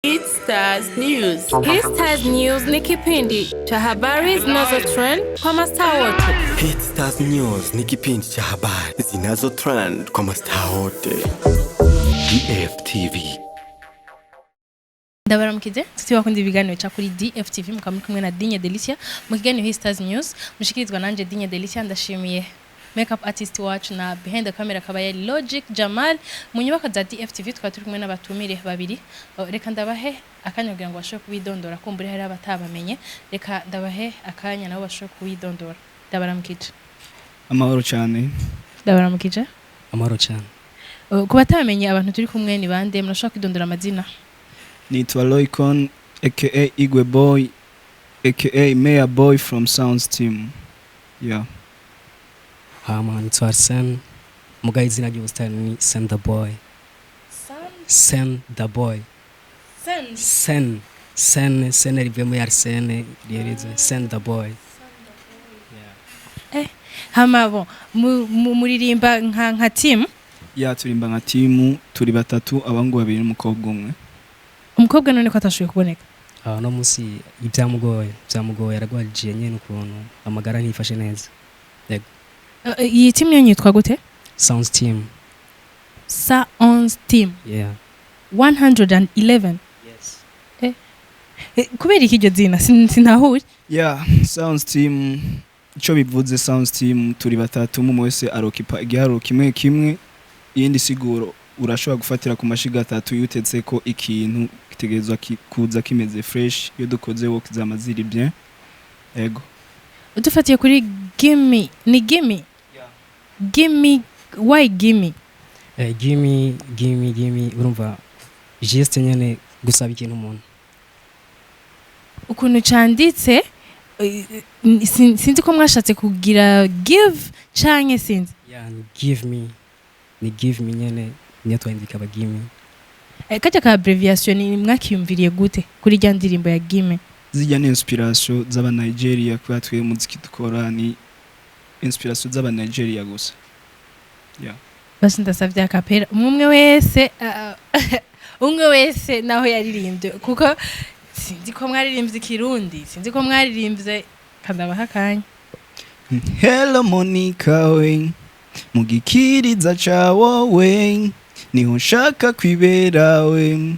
Hit Stars News. Hit Stars News ni kipindi cha habari zinazo trend kwa mastaa wote. Hit Stars News ni kipindi cha habari zinazo trend kwa mastaa wote. DFTV. Ndabaramukije tuti bakunda ibiganiro ca kuri DFTV, mukaba muri kumwe na Digne Delicia mu kiganiro Hit Stars News mushikirizwa nanje Digne Delicia. Ndashimiye makeup artist wacu na behind the camera akaba yari Logic Jamal. Mu nyubako za DFTV tukaba turi kumwe n'abatumire babiri. Oh, reka ndabahe akanya kugira ngo bashobore kubidondora, kumbure hari abatabamenye. Reka ndabahe akanya nabo bashobore kubidondora. Ndabaramukije. Amahoro cyane. Ndabaramukije. Amahoro cyane. Oh, ku batabamenye, abantu turi kumwe ni bande? Murashobora kwidondora amazina? Nitwa Loicon aka Igwe Boy aka Mayor Boy from Sounds Team, yeah. Hama nitwa Arsene, muga izina ry'ubusitani ni Send the Boy. Send the Boy. Sen Sen Sen rivuye muri Arsene, rihereze Send the Boy. Hama bo muririmba nka team? Yeah, turimba nka team, turi batatu, abahungu babiri n'umukobwa umwe. Umukobwa none ko atashoboye kuboneka? Ah, no munsi ibyamugoye, aragwajiye nyene, ukuntu amagara ntifashe neza. Yego. Iyi team yanyu yitwa gute? Sounds Team. Sounds Team? Yeah. 111? Yes. Kubera iki iryo zina? Sintahure. Yeah, Sounds Team, icyo bivuze, Sounds Team turi batatu, umwe wese arokipa igiharuro kimwe kimwe. Iyindi siguro, urashobora gufatira ku mashiga atatu. Iyo utetse ko ikintu gitegerezwa kuza kimeze fresh. Iyo dukoze work zama ziri bien, ego. Dufatiye kuri gimme, ni gimme, gimme, why gimme? Gimme, gimme, gimme, urumva geste nyene gusaba ikintu umuntu. Ukuntu canditse, sinzi ko mwashatse kugira give canke sinzi. Yeah, ni give me, ni give me nyene, niyo twandika aba gimme. Kajya ka abbreviation ni mwakiyumviriye gute kuri rya ndirimbo ya gimme? Zijya ni inspiration z'aba Nigeria, kubera twe muziki dukora ni inspiration z'aba Nigeria gusa, yeah. Basi ndasavye a cappella, umwe wese, umwe wese naho yaririmbye, kuko sinzi ko mwaririmbye ikirundi, sinzi ko mwaririmbye kandabaha akanya. Hello Monica we, mu gikiriza ca wowe niho nshaka kwibera we.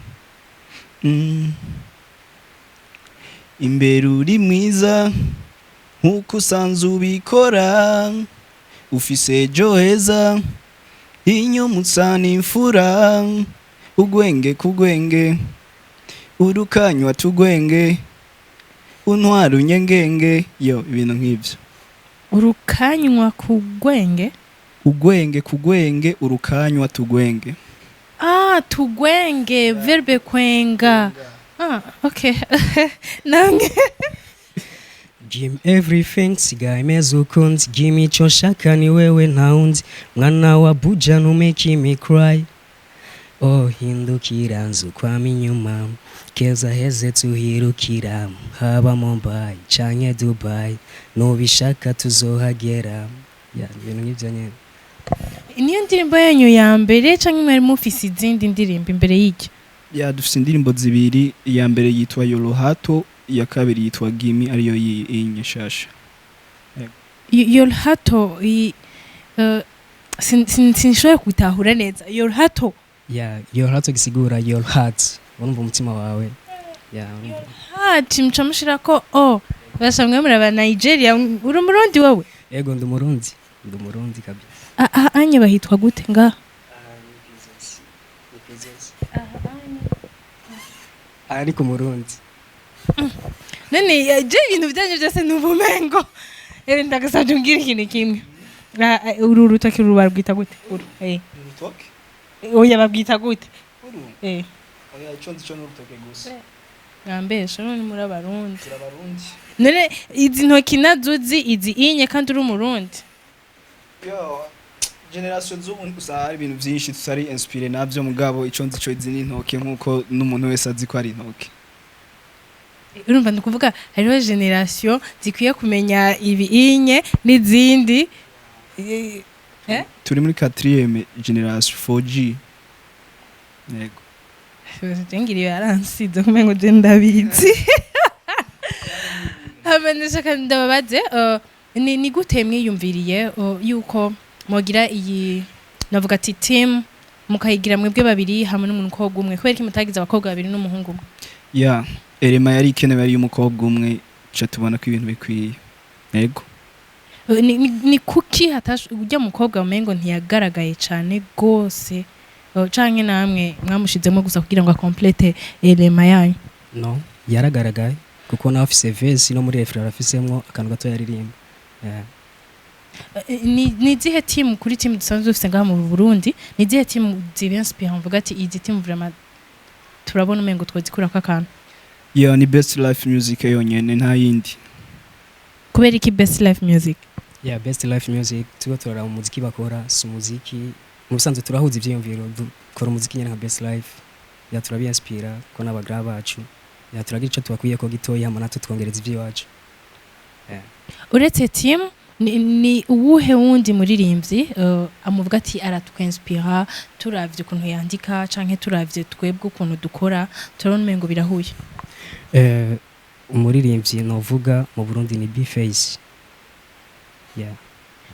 Imbere uri mwiza nkuko usanzwe ubikora, ufise ejo heza, inyuma usa n'imfura, ugwenge kugwenge, urukanywa tugwenge, untwara unyengenge, yo, ibintu nk'ivyo. Urukanywa ku gwenge? Ugwenge kugwenge, urukanywa tugwenge. Ah, tugwenge, verbe kwenga. Ah, okay, nange. Give me everything, sigaye meze ukundi. Give me icyo nshaka, ni wewe ntawundi. Mwana wa buja, ntumake me cry. Oh, hindukira nzukwama inyuma, keza heze tuhirukira, haba Mumbai canke Dubai, nubishaka tuzohagera. Yeah, ibintu nk'ivyo nyene. Niyo ndirimbo yanyu ya mbere canke mwari mufise izindi ndirimbo imbere y'iryo? Yeah, dufise indirimbo zibiri. Iya mbere yitwa Yorohato, iya kabiri yitwa Gimme, ariyo iyi nshasha. Yorhato, sinshobora gutahura neza Yorhato. Yeah, your heart gisigura your heart, urumva umutima wawe. Yeah, urumva. Hati muca mushirako o basha mwe muri aba Nigeria. Uri umurundi wowe? Ego, ndi umurundi, ndi umurundi kabisa. Ah, anye bahitwa gute nga? Ariko umurundi. None je ibintu byanyu byose ni ubumengo. Ndagasabye umbwire ikintu kimwe. Ah, uru rutoki uru barwita gute uru? Urutoke? Oya, babwita gute? Uru? Oya, ico nzi co ni urutoke gusa. Mwambesha, none muri abarundi? Turabarundi. None izi ntoki nazo uzi izi inye kandi uri umurundi? Yo, generation z'ubu usanga hari ibintu byinshi tutari inspiré navyo, mugabo ico nzi co, izi ni intoke nkuko n'umuntu wese azi ko ari intoke. Urumva, ni ukuvuga hariho generation zikwiye kumenya ibi inye n'izindi. Turi muri 4ème generation 4G, yego. Ngiriyo yaransize kumengo je ndabizi. Hama ndashaka ndababaze, ni gute mwiyumviriye yuko mwogira iyi, navuga ati team, mukayigira mwebwe babiri hamwe n'umukobwa umwe? Kubera iki mutagize abakobwa babiri n'umuhungu umwe? Ya, élément yari ikenewe ari y'umukobwa umwe, ca tubona ko ibintu bikwiye, yego. Ni kuki hatash ujya mukobwa umengo ntiyagaragaye cane gose, canke namwe mwamushizemo gusa kugira ngo acomplète élément yanyu? No, yaragaragaye kuko nawe afise verse, no muri refrain arafisemwo akantu gato yaririmba. Yeah. Ni izihe team, kuri team dusanzwe dufise ngaha mu Burundi, ni izihe team zibinspire, mvuga ati izi team vraiment turabona umengo twozikurako akantu? Ya, ni Best Life Music yonyene, nta yindi. Kubera iki Best Life Music? Yeah, Best Life Music, tuba turaraba umuziki bakora, si umuziki mu bisanzwe, turahuza ivyiyumviro, dukora umuziki nyene nka Best Life. Ya, turabiinspira ko n'abagra bacu. Ya, turagira ico tubakwiye ko gitoya, hama natwe twongereza ivy'iwacu. Yeah. Uretse team, ni uwuhe wundi muririmbyi amuvuga ati aratwinspira, turavye ukuntu yandika canke turavye twebwe ukuntu dukora, turabona umengo birahuye? Umuririmbyi novuga mu Burundi ni B-Face. Yeah.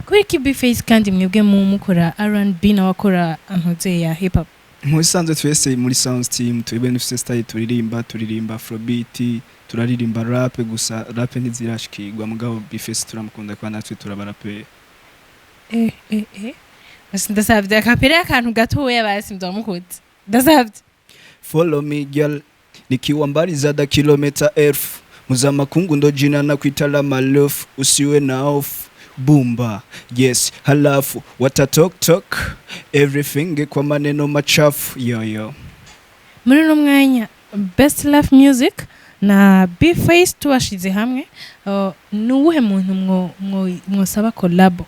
Kubera iki B-Face, kandi mwebwe mu mukora R&B nawe akora antuze ya hip hop? Mu bisanzwe twese muri sound team twebwe dufise style turirimba afrobeat, turaririmba rap, gusa rap ntizirashikirwa. Mugabo B-Face turamukunda kwa natwe turabaraperi. Basi ndasavye akapera, akantu gatoya basi, mzamukuze, ndasavye. Follow me girl, nikiwa mbali zada kilomita 1000, muzamakungu ndo jina na kuitala malofu, usiwe na hofu, bumba yes, halafu wata talk talk everything kwa maneno machafu yoyo. Muri uno mwanya, Best Life Music na B-Face tubashize hamwe, ni uwuhe muntu mwosaba collabo?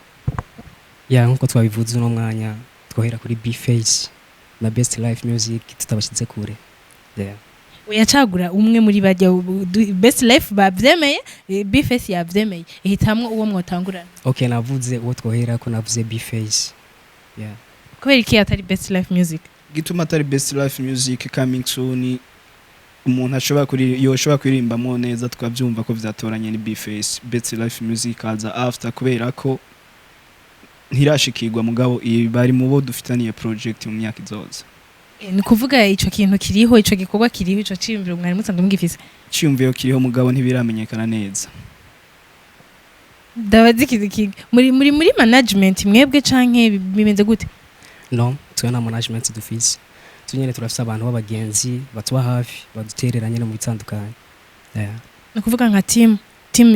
Ya, nkuko twabivuze, uno mwanya twohera kuri B-Face na Best Life Music tutabashyize kure. Yeah. Uyacagura umwe muri bajya Best Life bavyemeye, B-Face yavyemeye, ihitamwo uwo mwotangurana. Okay, navuze uwo twohera ko, navuze B-Face. Yeah. Kubera iki atari Best Life Music? Gituma atari Best Life Music, coming soon, umuntu ashobora kuri yoshobora kuririmbamo neza tukabyumva ko vyatoranye ni B-Face. Best Life Music aza after kubera ko ntirashikirwa, mugabo iyi bari mu bo dufitaniye project mu myaka izoza. Ni kuvuga ico kintu kiriho, ico gikorwa kiriho, ico ciyumviro mwari musanzwe mugifise? Ciyumviro kiriho, mugabo ntibiramenyekana neza. Ndabaza ikintu kimwe: muri management mwebwe canke bimeze gute? No, twe nta management dufise, tu nyene turafise abantu b'abagenzi batuba hafi, baduterera nyene mu bitandukanye. Yeah. Ni ukuvuga nka team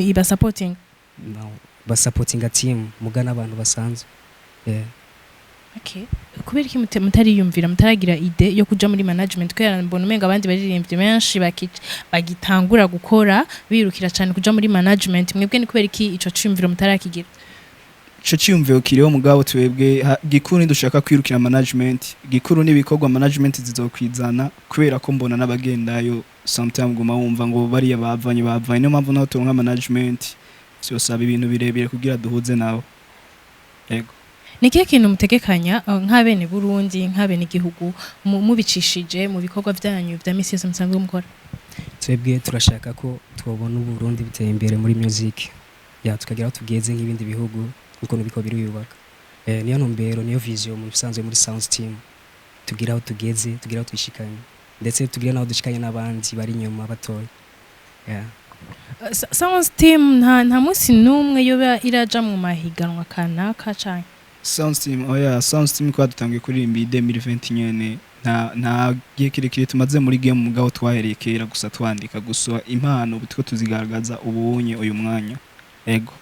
iba supporting? No, basapotinga team muga n'abantu basanzwe. Yeah. Okay. Kubera iki mutariyumvira, mutaragira idée yo kuja muri management? Kubera mbona umenga abandi baririmbyi benshi bagitangura gukora birukira cyane kuja muri management. Mwebwe ni kubera iki ico ciyumviro mutarakigira? Ico ciyumviro kiriho, mugabo twebwe gikuru ntidushaka kwirukira management, gikuru n'ibikorwa, management zizokwizana, kubera ko mbona n'abagendayo sometime guma wumva ngo bariya bavanye, niyo mpamvu naho turonka management vyosaba ibintu birebire kugira duhuze nabo, yego. Ni ikihe kintu mutegekanya nk'abene Burundi, nk'abene igihugu, mubicishije mu bikorwa vyanyu vya misi yose musanzwe mukora? Twebwe turashaka ko twobona Uburundi buteye imbere muri music, ya, tukagera aho tugeze nk'ibindi bihugu ukuntu biko biriyubaka. Niyo ntumbero, niyo vision mu bisanzwe muri sound team, tugira aho tugeze, tugira aho twishikanye, ndetse tugira n'aho dushikanye n'abandi bari inyuma batoya. Yeah. Sound team nta munsi n'umwe yoba iraja mu mahiganwa kanaka canke? Sound team, oya. Sound team kwa dutangiye kuririmba iyi 2020 nyene, nta gihe kirekire tumaze muri game, mugabo twahereye kera gusa twandika gusa impano, ubu turiko tuzigaragaza ubunye uyu mwanya, ego.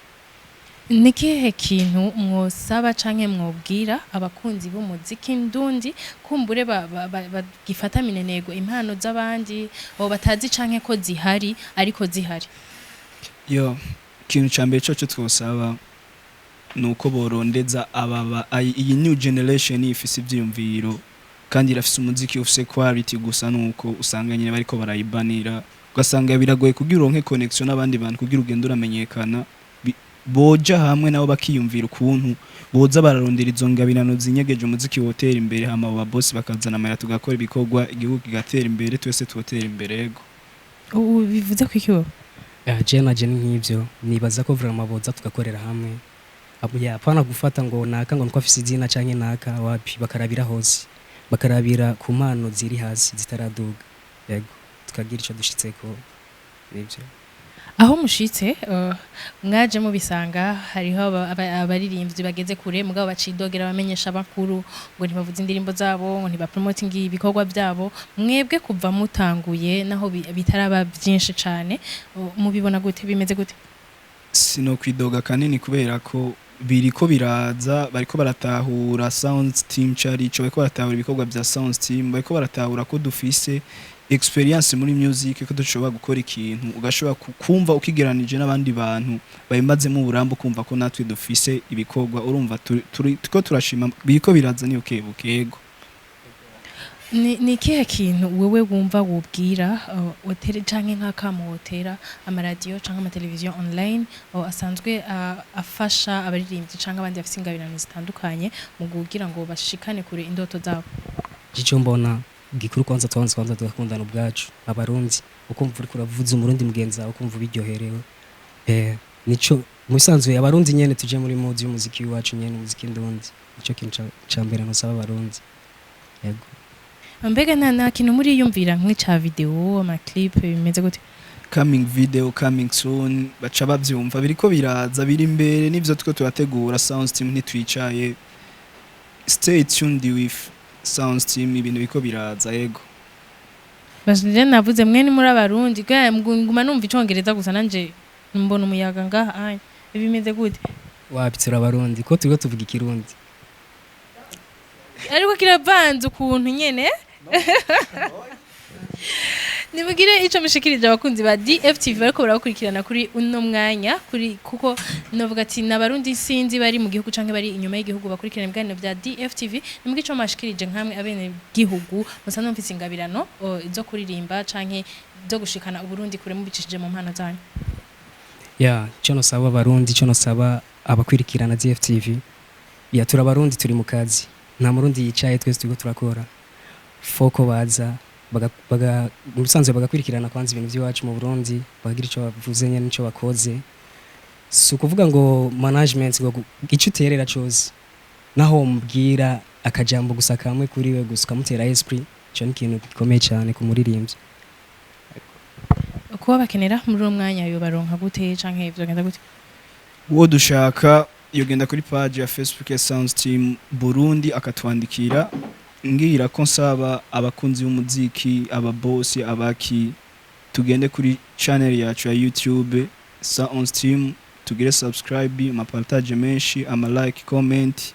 Ni ikihe kintu mwosaba canke mwobwira abakunzi b'umuziki ndundi, kumbure bagifata minenego impano z'abandi, abo batazi canke ko zihari, ariko zihari? Yo, ikintu ca mbere coco twosaba nuko borondeza iyi new generation ifise ivyiyumviro kandi irafise umuziki ufise quality, gusa nuko usanga nyine bariko barayibanira, ugasanga biragoye kugira uronke connection n'abandi bantu kugira ugende uramenyekana. Boja hamwe nabo bakiyumvira ukuntu boza bararondera izo ngabirano zinyegeje, umuziki wotera imbere, hama abo babosi bakazana amahera, tugakora ibikorwa, igihugu kigatera imbere, twese tuwotera imbere, yego. Ubu bivuze ko iki wowe? Je na je ni nk'ivyo nibaza ko vraiment boza tugakorera hamwe. Ya, apana gufata ngo naka ngo nuko afise izina canke naka, wapi, bakarabira hose, bakarabira ku mpano ziri hasi zitaraduga, yego, tukagira ico dushitseko, nivyo. Aho mushitse, mwaje mubisanga hariho abaririmbyi bageze kure, mugabo bacidogera abamenyesha bakuru ngo ntibavuze indirimbo zabo, ngo ntibapromotinga ibikorwa byabo. Mwebwe kuva mutanguye, naho bitaraba byinshi cane, mubibona gute? Bimeze gute? Sino kwidoga kanini kubera ko biriko biraza, bariko baratahura sound team carico, bariko baratahura ibikorwa bya sound team, bariko baratahura ko dufise experience muri music, ko dushobora gukora ikintu ugashobora kumva ukigeranije n'abandi bantu babimazemo uburambe, ukumva ko natwe dufise ibikorwa. Urumva turiko turashima, biriko biraza, ni buke, yego. Ni ikihe kintu wewe wumva wubwira wotere canke nk'akamo wotera amaradiyo canke amateleviziyo online asanzwe afasha abaririmbyi canke abandi bafise ingabirano zitandukanye mu kugira ngo bashikane kure indoto zabo? Ico mbona gikuru, kwanza tugakundana ubwacu Abarundi, ukumva uriko uravuza Umurundi mugenzi wawe, ukumva ubiryoherewe. Nico mu bisanzwe Abarundi nyene tuje muri mood y'umuziki wacu nyene, umuziki ndundi. Nico kintu ca mbere nosaba Abarundi, yego. Mbega nta kintu muriyumvira nk'ica video, amaclip, bimeze gute? Coming video, coming soon, baca bavyumva, biriko biraza, biri imbere, nivyo two turategura. Sound team ntitwicaye, stay tuned with sound team, ibintu biriko biraza, yego. Basije navuze mwe ni muri Abarundi ga nguma numva Icongereza gusa, nanje mbona umuyaga ngaha anya, bimeze gute? Wapi, turi Abarundi ko turiko tuvuga Ikirundi. Ariko kiravanze ukuntu nyene. Nimugire ico mushikirije abakunzi ba DFTV bariko barabakurikirana kuri uno mwanya, kuri kuko novuga ati n'Abarundi sinzi bari mu gihugu canke bari inyuma y'igihugu bakurikirana ibiganiro bya DFTV. Nimugire ico mwashikirije nkamwe abene gihugu musanzwe mufise ingabirano zo kuririmba canke zo gushikana Uburundi kure mubicishije mu mpano zanyu. Ya, ico nosaba Abarundi, ico nosaba abakwirikirana DFTV, ya, turi Abarundi, turi mu kazi, nta Murundi yicaye, twese turiko turakora. Foko baza mu bisanzwe bagakurikirana kwanza ibintu by'iwacu mu Burundi, bakagira ico bavuze nyene n'ico bakoze. Si ukuvuga ngo management ngo ico uterera cose, naho mubwira akajambo gusa kamwe kuri we gusa ukamutera esprit, ico ni ikintu gikomeye cyane ku muririmbyi. Kuba bakenera muri uwo mwanya yobaronka gute canke vyogenda gute? Uwo dushaka yogenda kuri page ya Facebook ya Sound Team Burundi akatwandikira. Ngira ko nsaba abakunzi b'umuziki, ababosi, abaki, tugende kuri channel yacu ya YouTube Sound Team, tugire subscribe, amapartage menshi, ama like, comment,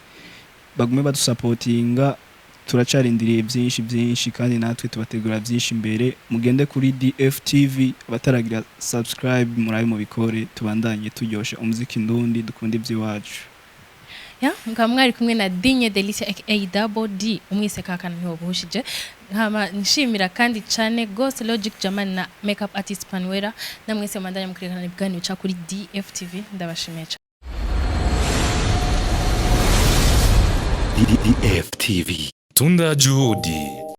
bagume badusapotinga. Turacarindiriye byinshi byinshi, kandi natwe tubategura byinshi imbere. Mugende kuri DFTV, abataragira subscribe murabe mubikore, tubandanye turyoshe umuziki ndundi, dukunda iby'iwacu. Ya, mukaba mwari kumwe na Dinye Delicia aka Double D, umwise kakana ntiwobuhushije. Nkama nshimira kandi cane gose Logic Jaman na makeup artist Panuera, namwese mandanya mukurikirana ibiganiro bica kuri DFTV. Ndabashimiye cane. DFTV. Tunda Juhudi.